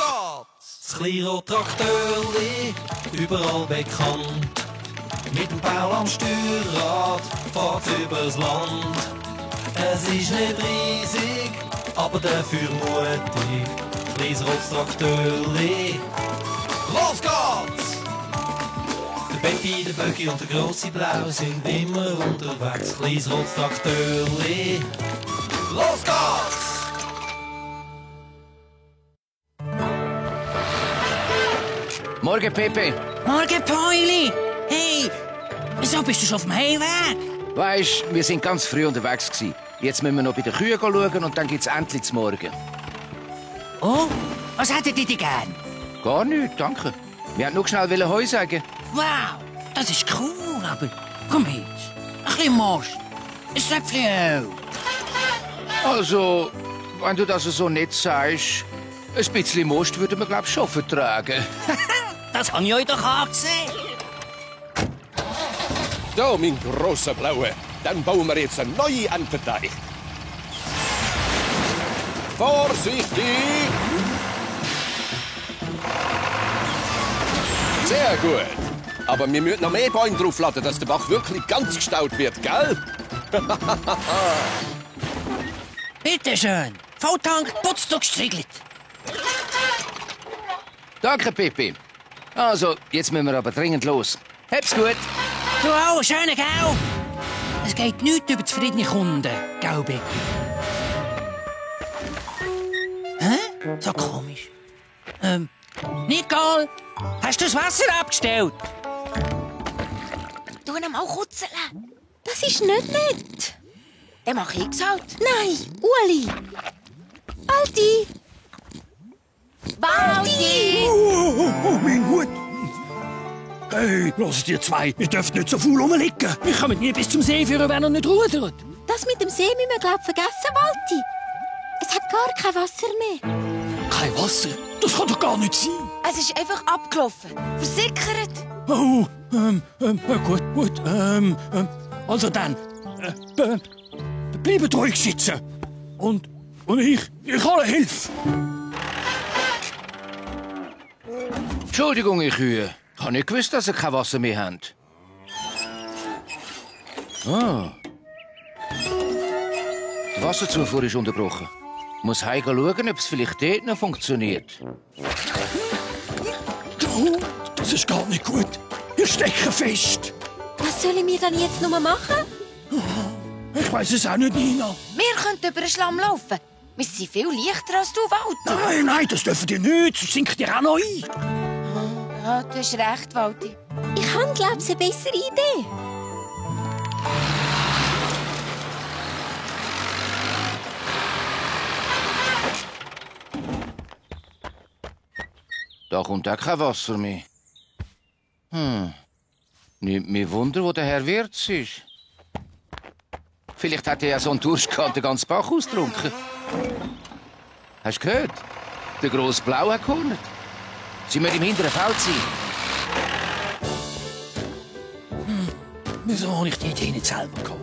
geht's! Das Kleinrad-Traktorli, überall bekannt. Mit dem Paul am Steuerrad fahrt's übers Land. Es ist nicht riesig, aber dafür mutig. Kleines rotes Traktorli, los geht's! Der Betty, der Böcki und der grosse Blau sind immer unterwegs. Kleines rotes Traktorli, los geht's! Morgen, Pepe. Morgen, Pauli. Hey, wieso bist du schon auf dem Heimweg? Weisst, wir sind ganz früh unterwegs gewesen. Jetzt müssen wir noch bei den Kühen schauen und dann gibt's endlich zum Morgen. Oh, was hättet ihr denn gern? Gar nichts, danke. Wir wollten nur schnell Heu sagen. Wow, das ist cool, aber komm her. Ein bisschen Most. Ein Tröpfchen Öl. Also, wenn du das so nicht sagst, ein bisschen Most würden wir, glaub ich, schon vertragen. Das habe ich euch doch angesehen. Da, mein grosser Blaue. Dann bauen wir jetzt einen neuen Ernteteich. Vorsichtig! Sehr gut. Aber wir müssen noch mehr Bäume draufladen, dass der Bach wirklich ganz gestaut wird, gell? Bitte schön. Volltank, putzt und gestriegelt. Danke, Pepe. Also, jetzt müssen wir aber dringend los. Hab's gut. Du auch, schöne Gau. Es geht nichts über zufriedene Kunden, gell, Becky? Hä? So komisch. Nicole, hast du das Wasser abgestellt? Tu ihn mal kutzeln. Das ist nicht nett. Dann mach ich's halt. Nein, Uli. Walti. Walti! Oh, mein Hut! Hey, lasst ihr zwei, ihr dürft nicht so faul rumliegen. Wir kommen nie bis zum See führen, wenn er nicht rudert. Das mit dem See müssen wir, glaub vergessen, Walti. Es hat gar kein Wasser mehr. Kein Wasser? Das kann doch gar nicht sein. Es ist einfach abgelaufen. Versickert. Oh, gut. Also dann, bleibt ruhig sitzen. Und ich hole Hilfe. Entschuldigung, ihr Kühe. Ich habe nicht gewusst, dass ihr kein Wasser mehr habt. Ah. Die Wasserzufuhr ist unterbrochen. Ich muss heim schauen, ob es vielleicht dort noch funktioniert. Oh, das ist gar nicht gut. Wir stecken fest. Was sollen wir dann jetzt noch machen? Ich weiß es auch nicht, Nina. Wir können über den Schlamm laufen. Wir sind viel leichter als du, Walti. Nein, das dürfen ihr nicht. Sonst sinkt ihr auch noch ein. Ja, du hast recht, Walti. Ich habe, glaube ich, eine bessere Idee. Da kommt auch kein Wasser mehr. Nimmt mich Wunder, wo der Herr Wirz ist. Vielleicht hat er ja so einen Durst gehabt, den ganzen Bach ausgetrunken. Hast du gehört? Der grosse Blau hat gehornet. Sie müssen im hinteren Feld sein. Wieso habe ich die Idee nicht selber gehabt?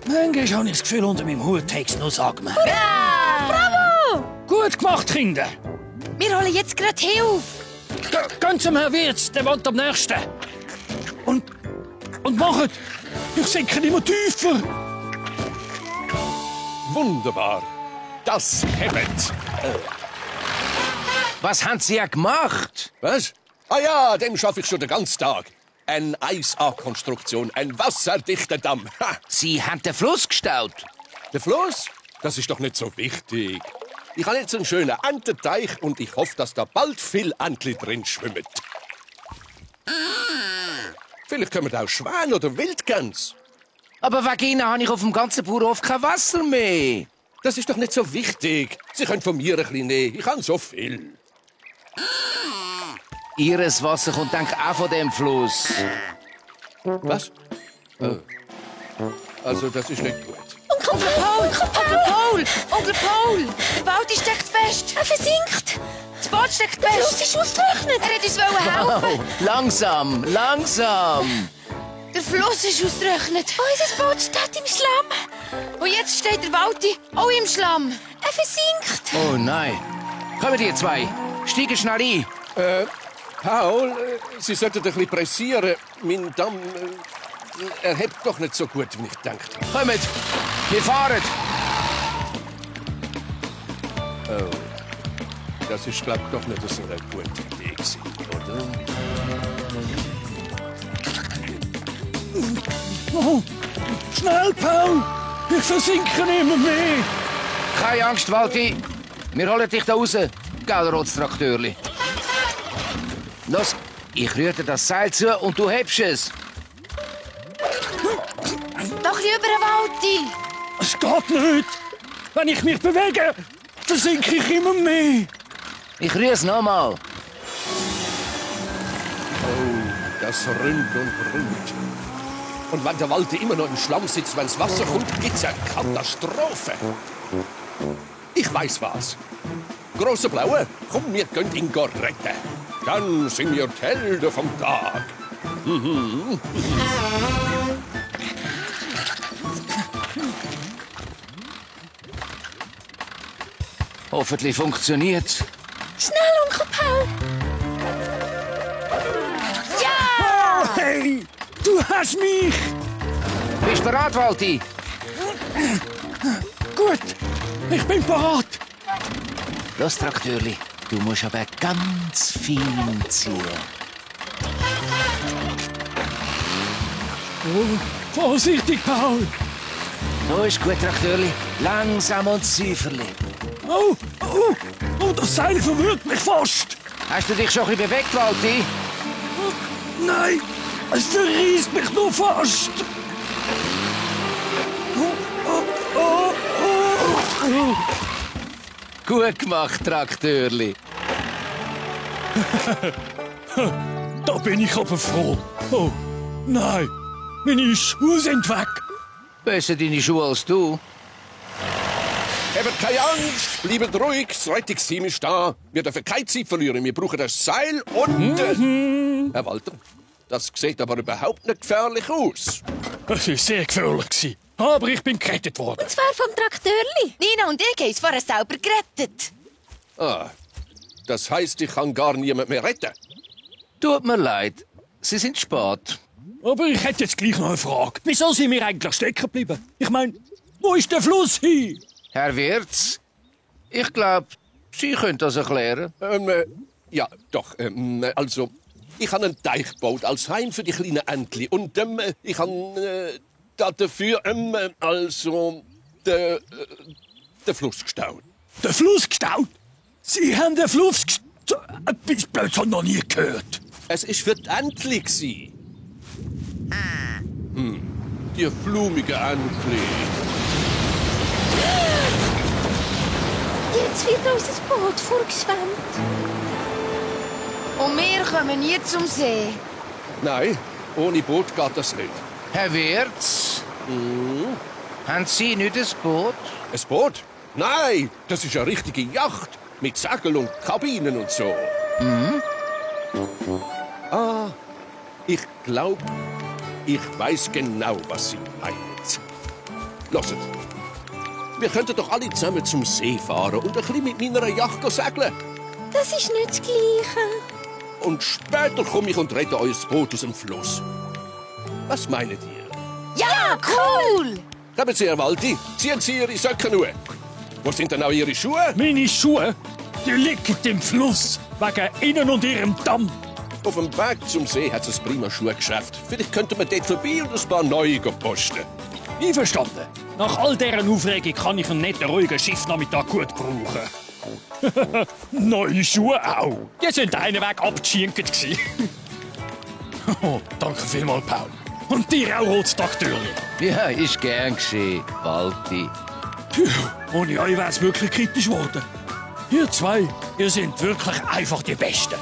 Manchmal habe ich das Gefühl, unter meinem Hut hätte nur sagen wir. Ja! Bravo! Gut gemacht, Kinder. Wir holen jetzt gerade Hilfe. Gehen zum Herrn Wirz, der wohnt am nächsten. Und macht! Ich sinke immer tiefer. Wunderbar. Das hebt. Was haben Sie ja gemacht? Was? Ah ja, dem schaffe ich schon den ganzen Tag. Eine Eis-A-Konstruktion, ein wasserdichter Damm. Ha! Sie haben den Fluss gestaut. Der Fluss? Das ist doch nicht so wichtig. Ich habe jetzt einen schönen Ententeich und ich hoffe, dass da bald viel Entli drin schwimmen. Vielleicht kommen da auch Schwäne oder Wildgänse. Aber wegen Ihnen habe ich auf dem ganzen Bauernhof kein Wasser mehr. Das ist doch nicht so wichtig. Sie können von mir ein bisschen nehmen. Ich habe so viel. Ihres Wasser kommt denk auch von dem Fluss. Was? Also, das ist nicht gut. Onkel Paul! Onkel Paul! Onkel Paul! Der Walti steckt fest. Er versinkt. Das Boot steckt fest. Der Fluss ist ausgetrocknet. Er hat uns helfen. Oh, langsam, langsam. Der Fluss ist ausgetrocknet. Unser Boot steht im Schlamm. Und jetzt steht der Walti auch im Schlamm. Er versinkt. Oh nein. Kommen die zwei. Steigen schnell ein. Paul, Sie sollten ein bisschen pressieren. Mein Damm, er hebt doch nicht so gut, wie ich gedacht habe. Kommt, wir fahren. Oh, das ist, glaube ich, doch nicht so eine gute Idee gewesen, oder? Oh, schnell, Paul! Ich versinke immer mehr! Keine Angst, Walti. Wir holen dich da raus. Gell, Rotstraktörli. Los, ich rühre dir das Seil zu und du hebst es. Doch lieber, Walti. Es geht nicht! Wenn ich mich bewege, versinke ich immer mehr! Ich rühre es nochmal. Oh, das rinnt und rinnt. Und wenn der Walter immer noch im Schlamm sitzt, wenn das Wasser kommt, gibt's eine Katastrophe. Ich weiß was. Große Blaue, komm, wir gehen ihn retten. Dann sind wir die Helden vom Tag. Hoffentlich funktioniert's. Schnell, Onkel Paul. Oh, hey! Du hast mich! Bist du bereit, Walti? Gut, ich bin bereit. Los, Traktörli. Du musst aber ganz fein ziehen. Oh, vorsichtig, Paul. So ist gut, Traktörli. Langsam und säuferlich. Oh, das Seil verwirrt mich fast. Hast du dich schon ein bisschen bewegt, Walti? Nein, es verriest mich nur fast. Gut gemacht, Traktörli. Da bin ich aber froh. Oh, nein, meine Schuhe sind weg. Besser deine Schuhe als du. Habt keine Angst, bleibt ruhig, das Rettungsteam ist da. Wir dürfen keine Zeit verlieren, wir brauchen das Seil und... Herr Walter, das sieht aber überhaupt nicht gefährlich aus. Es war sehr gefährlich, aber ich bin gerettet worden. Und zwar vom Traktörli. Nina und ich haben es vorher selber gerettet. Ah, das heisst, ich kann gar niemand mehr retten. Tut mir leid. Sie sind spät. Aber ich hätte jetzt gleich noch eine Frage. Wieso sind wir eigentlich stecken geblieben? Ich meine, wo ist der Fluss hin? Herr Wirz, ich glaube, Sie können das erklären. Ja, doch. Also, ich habe einen Teich gebaut als Heim für die kleinen Entli. Und ich habe dafür den Fluss gestaut. Der Fluss gestaut? Sie haben den Fluss gestaut? Etwas Blödes habe ich noch nie gehört. Es war für die Entli gsi. Die blumigen Entli. Jetzt wird unser Boot vorgeschwemmt. Und wir kommen nie zum See. Nein, ohne Boot geht das nicht. Herr Wirz, haben Sie nicht ein Boot? Ein Boot? Nein, das ist eine richtige Yacht. Mit Segel und Kabinen und so. Ah, ich glaube, ich weiß genau, was Sie meinen. Hört, wir könnten doch alle zusammen zum See fahren und ein bisschen mit meiner Yacht segeln. Das ist nicht das Gleiche. Und später komme ich und rette euer Boot aus dem Fluss. Was meint ihr? Ja, cool! Kommen Sie, Herr Walti, ziehen Sie Ihre Socken nur. Wo sind denn auch Ihre Schuhe? Meine Schuhe, die liegen im Fluss, wegen Ihnen und Ihrem Damm. Auf dem Weg zum See hat es ein prima Schuhgeschäft. Vielleicht könnten wir dort vorbei und ein paar neue posten. Einverstanden. Nach all dieser Aufregung kann ich einen netten, ruhigen Schiffnachmittag gut brauchen. Neue Schuhe auch. Die sind einen Weg abgeschinkt. Oh, danke vielmals, Paul. Und dir auch, Rotstraktörli. Ja, ist gern geschehen, Walti. Ohne euch wäre es wirklich kritisch geworden. Ihr zwei, ihr seid wirklich einfach die Besten.